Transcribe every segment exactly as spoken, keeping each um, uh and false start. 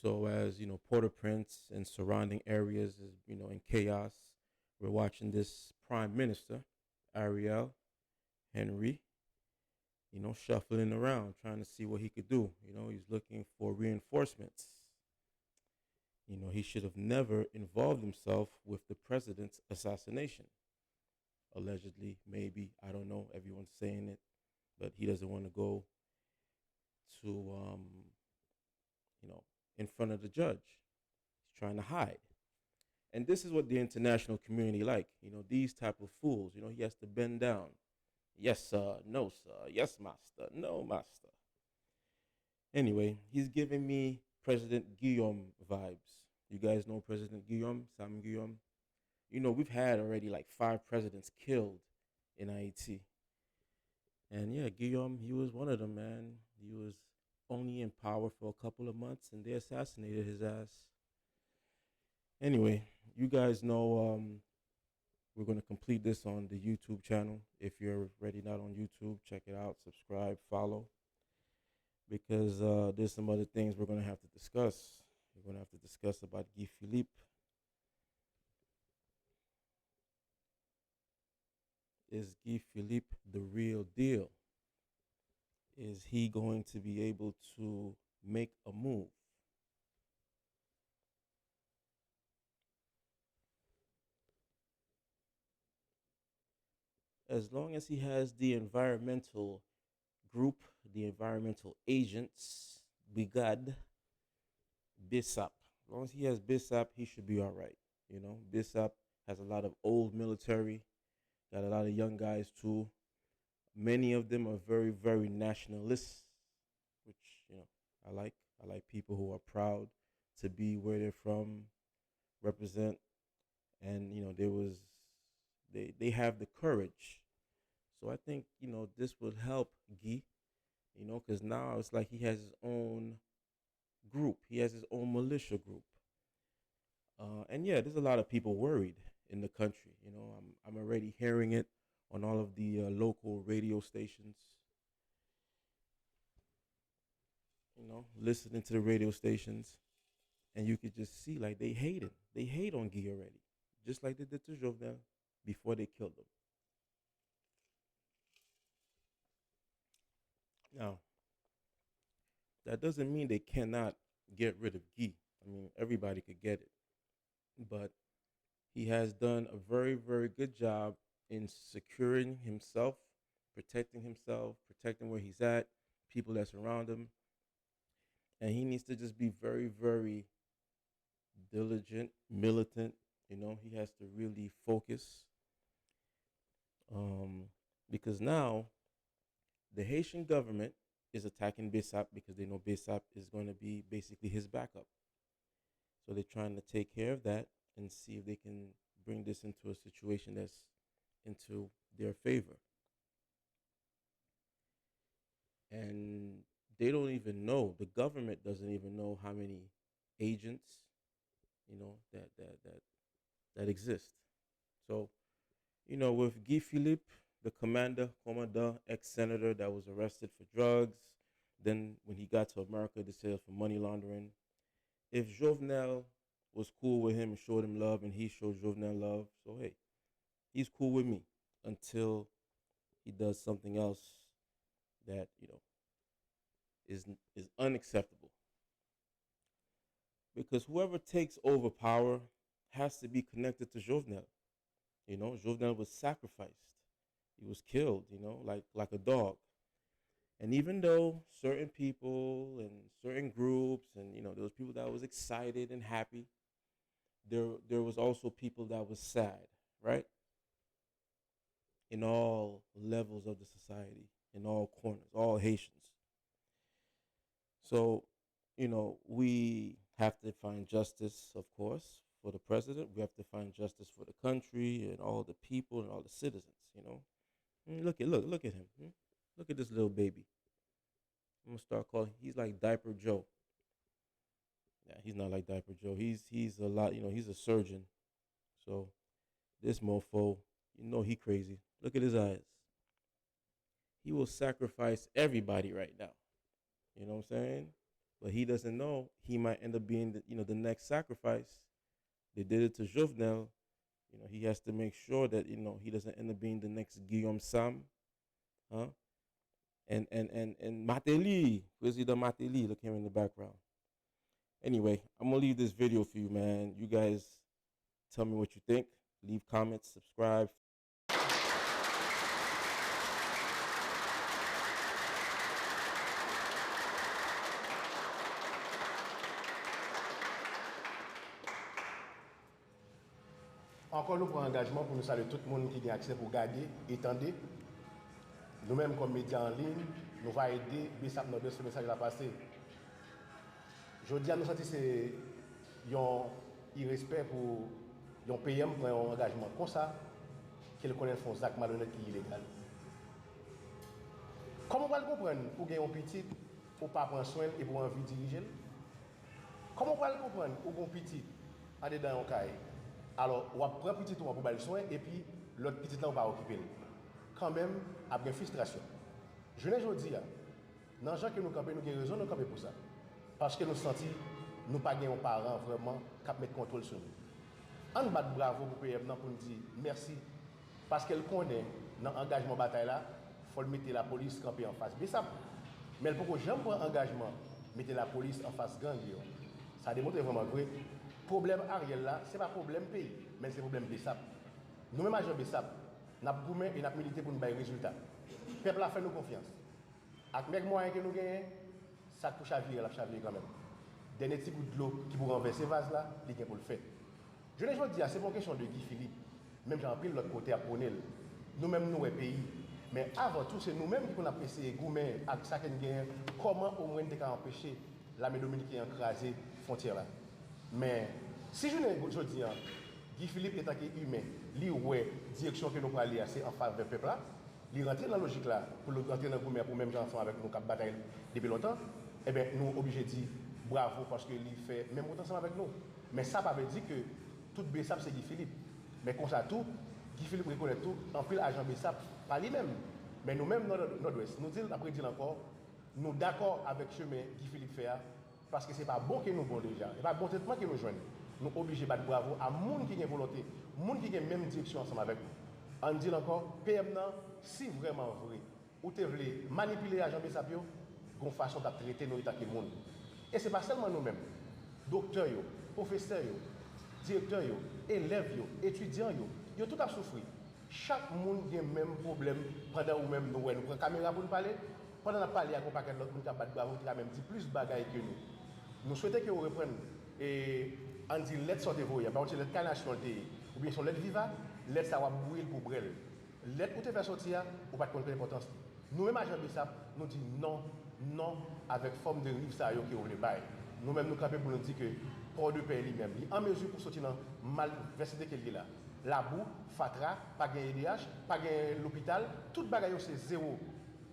So as, you know, Port-au-Prince and surrounding areas is, you know, in chaos, we're watching this Prime Minister, Ariel Henry, you know, shuffling around, trying to see what he could do. You know, he's looking for reinforcements. You know, he should have never involved himself with the president's assassination. Allegedly, maybe, I don't know. Everyone's saying it, but he doesn't want to go to, um, you know, in front of the judge. He's trying to hide. And this is what the international community like. You know, these type of fools. You know, he has to bend down. Yes, sir. No, sir. Yes, master. No, master. Anyway, he's giving me President Guillaume vibes. You guys know President Guillaume, Sam Guillaume? You know, we've had already like five presidents killed in Haiti. And yeah, Guillaume, he was one of them, man. He was only in power for a couple of months and they assassinated his ass. Anyway, you guys know, um, we're going to complete this on the YouTube channel. If you're already not on YouTube, check it out, subscribe, follow, because uh, there's some other things we're going to have to discuss. We're going to have to discuss about Guy Philippe. Is Guy Philippe the real deal? Is he going to be able to make a move? As long as he has the environmental group, the environmental agents, Brigade, BSAP. As long as he has BSAP, he should be all right. You know, BSAP has a lot of old military, got a lot of young guys too. Many of them are very, very nationalist, which, you know, I like. I like people who are proud to be where they're from, represent, and you know, there was they they have the courage. So I think, you know, this would help Guy, you know, because now it's like he has his own group. He has his own militia group. Uh, and yeah, there's a lot of people worried in the country. You know, I'm I'm already hearing it on all of the uh, local radio stations. You know, listening to the radio stations, and you could just see like they hating. They hate on Guy already, just like they did to Jovenel before they killed him. Now, that doesn't mean they cannot get rid of Guy. I mean, everybody could get it. But he has done a very, very good job in securing himself, protecting himself, protecting where he's at, people that's around him. And he needs to just be very, very diligent, militant. You know, he has to really focus. Um, because now the Haitian government is attacking BSAP because they know BSAP is going to be basically his backup. So they're trying to take care of that and see if they can bring this into a situation that's into their favor. And they don't even know, the government doesn't even know how many agents, you know, that that that that exist. So, you know, with Guy Philippe, the commander, commandant, ex-senator that was arrested for drugs, then when he got to America, they said for money laundering. If Jovenel was cool with him and showed him love, and he showed Jovenel love, so hey, he's cool with me until he does something else that, you know, is is unacceptable. Because whoever takes over power has to be connected to Jovenel. You know, Jovenel was sacrificed. He was killed, you know, like like a dog. And even though certain people and certain groups and, you know, there was people that was excited and happy, there there was also people that was sad, right? In all levels of the society, in all corners, all Haitians. So, you know, we have to find justice, of course, for the president. We have to find justice for the country and all the people and all the citizens, you know. Mm, look at look look at him. Hmm? Look at this little baby. I'm gonna start calling. He's like Diaper Joe. Yeah, he's not like Diaper Joe. He's he's a lot. You know, he's a surgeon. So this mofo, you know, he crazy. Look at his eyes. He will sacrifice everybody right now. You know what I'm saying? But he doesn't know he might end up being the, you know, the next sacrifice. They did it to Jovenel. You know, he has to make sure that, you know, he doesn't end up being the next Guillaume Sam. Huh? And and and and Martelly, President Martelly, look him in the background. Anyway, I'm gonna leave this video for you, man. You guys tell me what you think. Leave comments, subscribe. Ankò nou pran angajman pou nou salye tout moun ki gen aksè pou gade e tande. Nou menm kòm medya an liy, nou va ede BSAP Nòdwès fè mesaj la pase. Jodi a nou santi se yon irespè pou yon PM pran yon angajman konsa ke l konnen l fè yon zak malonèt ki ilegal. Kòman w pral konprann ou gen yon pitit ou pa pran swen l epi w anvi dirije l? Kòman w pral konprann ou gen yon pitit andedan yon kay, alò w ap pran pitit ou an pou ba l swen epi lòt pitit lan ou pa okipe l? Kanmenm ap gen fristrasyon. Jounen jodi a, nan jan ke nou kanpe, nou gen rezon nou kanpe pou sa. Paske nou santi nou pa gen yon paran vrèman k ap met kontwòl sou nou. Ann bat bravo pou PM nan pou n di mèsi. Paske l konnen nan angajman batay la, fò l mete lapolis kanpe anfas BSAP. Men l poko janm pran angajman mete lapolis anfas gang yo. Sa demontre vrèman vre, pwoblèm Ariel la, se pa pwoblèm peyi, men se pwoblèm BSAP. Nou menm ajan BSAP, n ap goumen e n ap milite pou n bay rezilta. Pèp la fè nou konfyans. Ak mèg mwayen ke nou genyen, sa k pou chavire l ap chavire kanmenm. Dènye ti gout dlo ki pou ranvèse vaz la, li gen pou l fèt. Jounen jodi a, se pa yon kesyon de Guy Philippe, menm jan anpil lòt kote ap pwone l. Nou menm nou wè peyi. Men avan tou, se nou menm ki konn ap eseye goumen ak sa ke n genyen, kòman omwen n te ka anpeche lame dominiken an kraze fwontyè la. Men, si jounen jodi a, Guy Philippe, etanke imen, li wè direksyon ke nou prale a, se an favè pèp la, li rantre nan lojik la, pou l rantre nan goumen an pou menm jan ansanm avèk nou k ap batay depi lontan, enben, nou oblije di bravo paske li fè menm wout ansanm avèk nou. Men sa pa vle di ke tout BSAP se Guy Philippe. Men konsa tou, Guy Philippe rekonèt tou, anpil ajan BSAP pa li menm. Men nou menm nan Nòdwès, nou di l, n ap redi l ankò, nou dakò avèk chemen Guy Philippe fè a, paske se pa bon ke nou bon deja, se pa bon tretman ke nou jwenn. Nou oblije bat bravo a moun ki gen volonte, moun ki gen menm direksyon ansanm avèk nou. Ann di l ankò, PM nan, si vrèman vre ou te vle manipile ajan BSAP yo, gon fason w t ap trete nou etanke moun. E se pa sèlman nou menm. Doktè yo, pwofesè yo, direktè yo, elèv yo, etidyan yo, yo tout ap soufri. Chak moun gen menm pwoblèm pandan ou menm nou wè nou pran kamera pou n pale, pandan n ap pale ak yon pakèt lòt moun k ap bat bravo, ki ka menm di plis bagay ke nou. Nou swete ke w reprann, e, ann di lèt sa w te voye a, pa yon ti lèt kanasyon l te ye, oubyen se yon lèt viva, lèt sa w ap bouyi l pou w bwè l. Lèt ou te fè soti a, ou pa t konn konn enpòtans li. Nou menm ajan BSAP, nou di non, non avèk fòm de riv sa yo ke yo vle bay. Nou menm nou kanpe pou nou di ke Pòdepè li menm, li an mezi pou soti nan malvèsite ke l ye la. Labou, fatra, pa gen EDH, pa gen lopital, tout bagay yo se zewo.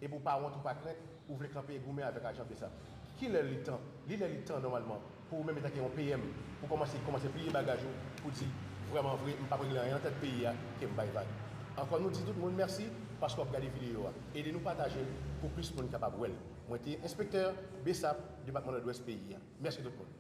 Epi w pa wont, ou pa krent, ou vle kanpe e goumen avèk ajan BSAP. Kilè li tan? Li lè li tan nòmalman pou ou menm etanke yon PM, pou kòmanse, kòmanse pliye bagaj ou, pou di, vrèman vre, m p ap regle anyen nan tèt peyi a, ke m bay vag. Ankò nou di tout moun mèsi paske w ap gade videyo a. Ede nou pataje l pou plis moun kapab wè l. Mwen te enspektè BSAP, depatman Nòdwès peyi a. Mèsi tout moun.